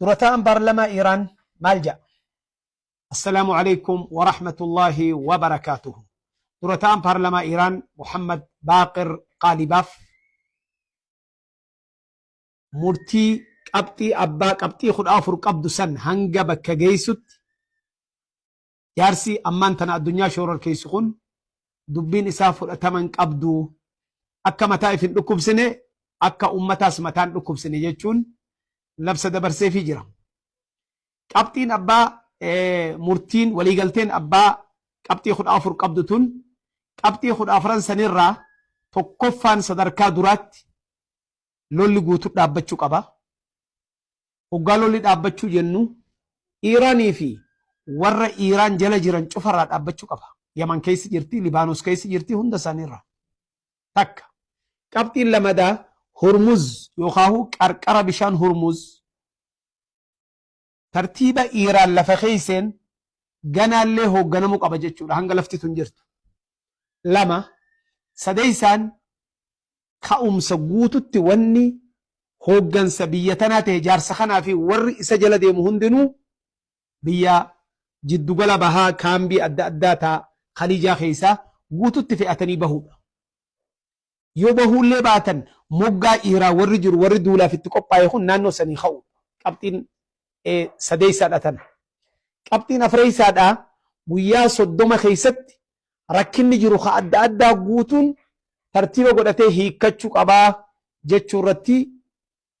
Dura taa'aan paarlamaa Iiraan maal ja'a? Assalaamu Aleykum Warahmatullaahi Wabarakaatuhu. Dura taa'aan paarlamaa Iiraan Muhammad Baaqir Qaalibaaf murtii qabxii abbaa qabxii 14 qabdu san hanga bakka geessutti Jaarsi ammaan tana addunyaa shoororkeessu kun dubbiin isaa fudhatama hin qabdu. Akka mataa if hin dhukkubsine akka ummataas mataa hin dhukkubsine jechuun labsa dabarseefii jira. Qabxiin abbaa murtiin waliigalteen abbaa qabxii 14 qabdu tun qabxii 14 sanirraa tokkoffaan sadarkaa duraatti lolli guutuu dhaabbachuu qaba. Hoggaa lolli dhaabbachuu jennu Iiraanii fi warra Iiraan jala jiran cufarraa dhaabbachuu qaba. Yaman keessa jirti, Libaanos keessa jirti, hunda isaaniirraa. Takka. Qabxiin lamadaa Hurmuz yookaahu qarqara bishaan Hurmuz tartiiba Iiraan lafa keesseen ganaallee hoogganamuu qaba jechuudha hanga lafti tun jirtu. Lama sadeessaan ka'umsa guututti wanni hooggansa biyya tanaa ta'e jaarsa kanaa fi warri isa jala deemu hundinuu biyya jiddugala bahaa kaambii adda addaa taa khaliijaa keessaa guututti fe'atanii bahuudha. Yoo bahuullee baatan moggaa Iiraan warri jiru warri duulaaf itti qophaa'e kun naannoo sanii ka'uudha. Qabxiin sadeessaadha tana. Qabxiin afreessaadha guyyaa 30 keessatti rakkinni jiru ka adda addaa guutuun tartiiba godhatee hiikkachuu qabaa jechuu irratti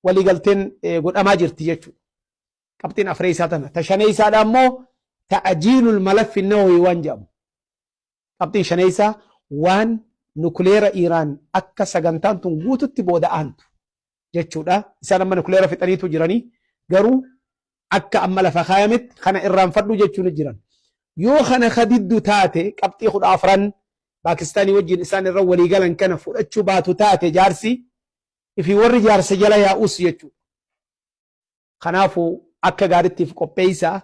waliigalteen godhamaa jirti jechuudha. Qabxiin afreessaa tana. Ta shaneessaadha ammoo ta'ajiilul malaffi nawawii waan jedhamu. Qabxiin shaneessaa waan nukuleera Iiraan akka sagantaan tun guututti booda aantu jechuudha. Isaan amma nukuleera fixaniitu jiranii garuu akka amma lafa kaayametti kana irraanfadhu jechuun jiran. Yoo kana ka diddu taate qabxii 14n Paakistaanii wajjin isaan irra walii galan kana fudhachuu baatu taate jaarsi ifi warri jaarsa jala yaa'us jechuudha. Kanaafuu akka gaaritti if qopheessaa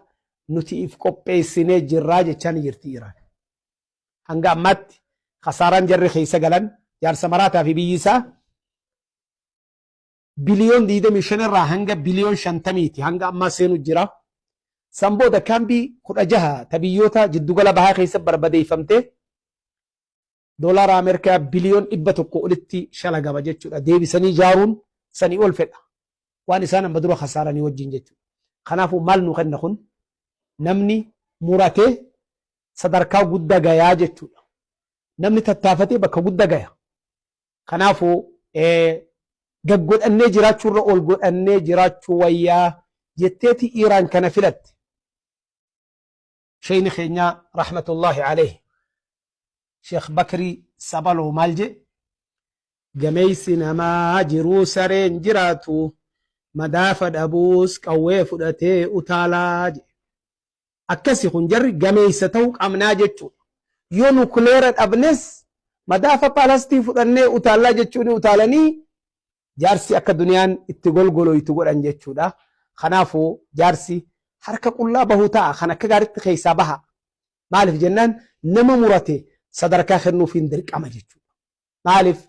nuti if qopheessinee jirraa jechaa ni jirti Iraan. Hanga ammaatti kasaaraan jarri keessa galan jaarsa maraataa fi biyyi isaa biliyoon 25 irraa hanga biliyoon 50ti hanga ammaa seenu jira. San booda kaambii 16 ta biyyoota jiddugala bahaa keessa barbadeeffamte doolaara Ameerikaa biliyoon 100 olitti shalagama jechuudha. Deebisanii ijaaruun sanii ol fedha. Waan isaan amma dura kasaaranii wajjin jechuudha. Kanaafuu maal nu kenna kun namni muratee sadarkaa guddaa gayaa jechuudha. Namni tattaafatee bakka guddaa gaya. Kanaafuu gaggodhannee jiraachuurra ol godhannee jiraachuu wayyaa jetteeti Iiraan kana filatte. Sheeyni keenya rahmatullaahi alayhi Sheekh Bakrii Sabaloo maal jee? Gameessi namaa jiruu sareen jiraatu madaafa dhabuus qawwee fudhatee utaalaa jee. Akkasi kun jarri gameessa ta'uu qabnaa jechuudha. Yoo nukuleera dhabnes madaafa paalastii fudhannee utaallaa jechuun utaalanii jaarsi akka duniyaan itti golgoloytu godhan jechuudha. Kanaafuu jaarsi harka qullaa bahuu ta'a kan akka gaaritti keessaa baha. Maaliif jennaan nama murate sadarkaa kennuufiin dirqama jechuudha. Maaliif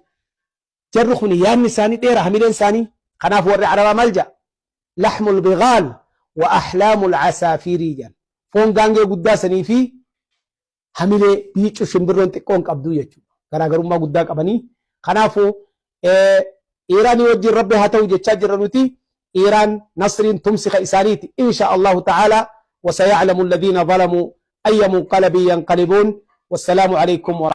jarri kun yaadni isaanii dheera hamileen isaanii. Kanaaf warri Arabaa maal jedha? Laxmul bigaal wa ahlaamul asaafiirii jedhan. Foon gaangee guddaa sanii fi hamilee biiccuu shimbirroon xiqqoon qabduu jechuudha. Garaagarummaa guddaa qabanii. Kanaafuu Iiraanii wajjin Rabbi haa ta'u jechaa jirra nuti. Iiraan nasriin tumsi ka isaaniiti. Insha Allahu ta'ala wasaya'lamu alladhiina zalamuu ayya munqalabin yanqalibuun. Wassalaamu alaykum wa